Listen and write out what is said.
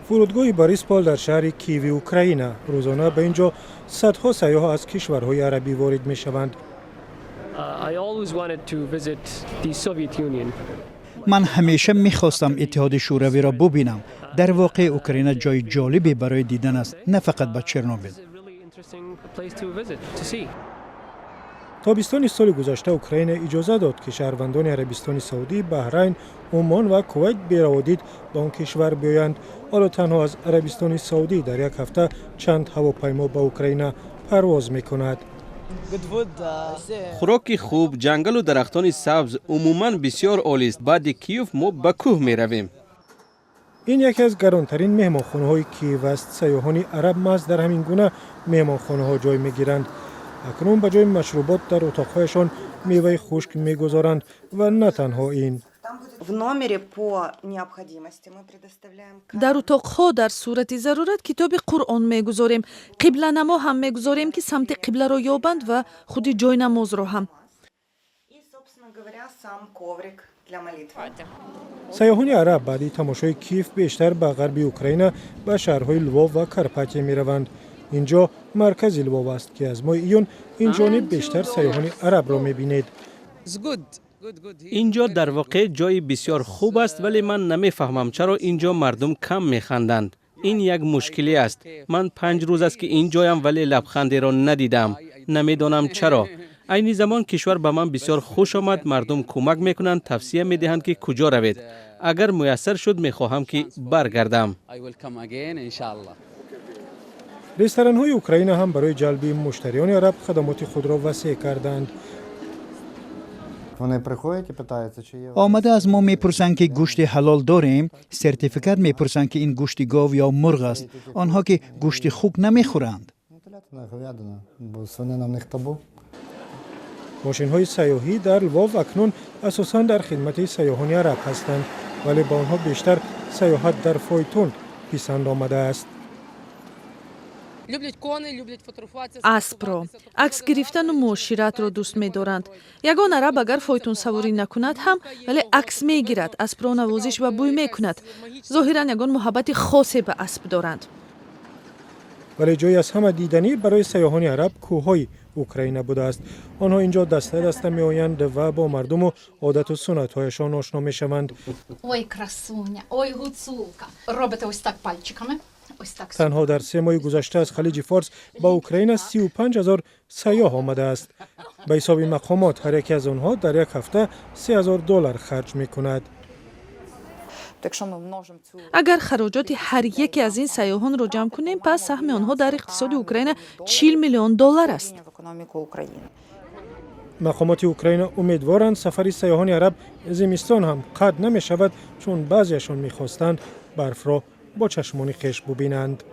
Фурудгоҳи Бориспол дар шаҳри Киеви Украина. Рӯзона ба ин ҷо садҳо сайёҳ аз кишварҳои арабӣ ворид мешаванд. I always wanted to visit the Soviet Union. Ман ҳамеша мехостам Иттиҳоди Шӯравиро бубинам. Дар воқеъ, Украина ҷои ҷолибе барои дидан аст, на фақат ба Чернобил. It's a really interesting place to visit, to see. Тобистони соли гузашта Украина иҷоза дод, ки шаҳрвандони Арабистони Саудӣ, Баҳрайн, Умон ва Кувайт бераводид ба он кишвар биёянд. Ҳоло танҳо аз Арабистони Саудӣ дар як ҳафта чанд ҳавопаймо ба Украина парвоз мекунад. Хӯроки хуб, ҷангалу дарахтони сабз, умуман бисёр олист. Баъди Киев мо ба кӯҳ меравем. Ин яке аз гаронтарин меҳмонхонаҳои Киев аст. Сайёҳони араб маҳз дар ҳамин гуна меҳмонхонаҳо ҷой мегиранд. Акнун ба ҷои машрубот дар утоқҳояшон меваи хушк мегузоранд ва на танҳо ин. В номере по необходимости мы предоставляем. Дар утоқҳо дар сурати зарурат китоби Қуръон мегузорем, қибланамо ҳам мегузорем, ки самти қибларо ёбанд, ва худи ҷойнамозро ҳам. И, собственно говоря, сам коврик для молитвы. Сайёҳони араб баъди тамошои Киев бештар ба ғарби Украина, ба шаҳрҳои Лвов ва Карпатия мераванд. Ин ҷо маркази Лвов аст, ки аз моҳи июн ин ҷониб бештар сайёҳони арабро мебинед. Ин ҷо дар воқеъ ҷои бисёр хуб аст, вале ман намефаҳмам, чаро ин ҷо мардум кам механданд. Ин як мушкилӣ аст. Ман 5 рӯз аст, ки ин ҷоям, вале лабхандеро надидам. Намедонам чаро. Айни замон кишвар ба ман бисёр хуш омад. Мардум кӯмак мекунанд, тавсия медиҳанд, ки куҷо равед. Агар муяссар шуд, мехоҳам, ки баргардам. Ресторанҳои Украина ҳам барои ҷалби муштариёни араб хадамоти худро васеъ карданд. Вони приходять і питаються, чи є Омада аз мо мепурсанд, ки гӯшти ҳалол дорем, сертификат мепурсанд, ки ин гӯшти гов ё мурғ аст. Онҳо ки гӯшти хук намехӯранд. Ну, телятина, говядина, бо свинина в них табу. Мошинҳои сайёҳӣ дар Лвов акнун асосан дар хидмати сайёҳони араб ҳастанд, вале ба онҳо бештар сайёҳат дар фойтун писанд омадааст. Люблять коней, люблять фотографуватися. Аспро акс гирифтану муоширатро дӯст медоранд. Ягон араб агар фойтунсаворӣ накунад ҳам, вале акс мегирад, аспро навозиш ва бӯй мекунад. Зоҳиран, ягон муҳаббати хосе ба асп доранд. Вале ҷои аз ҳама диданӣ барои сайёҳони араб кӯҳҳои Украина будааст. Онҳо ин ҷо даста даста меоянд ва бо мардуму одату суннатҳояшон ошно мешаванд. Ой, красуня, ой, гуцулка. Робите ось так пальчиками. Ось так. Танҳо дар 3 моҳи гузашта аз Халиҷи Форс ба Украина 35 ҳазор сайёҳ омадааст. Ба ҳисоби мақомот, ҳар яке аз онҳо дар як ҳафта 3000 доллар харҷ мекунад. Якщо ми множимо цю Агар хароҷоти ҳар яке аз ин сайёҳонро ҷамъ кунем, пас саҳми онҳо дар иқтисоди Украина 40 миллион доллар аст. В економіку України. Мақомоти Украина умедворанд, сафари сайёҳони араб зимистон ҳам қатъ намешавад, чун баъзеашон мехостанд барфро бо чашмони хеш бубинанд.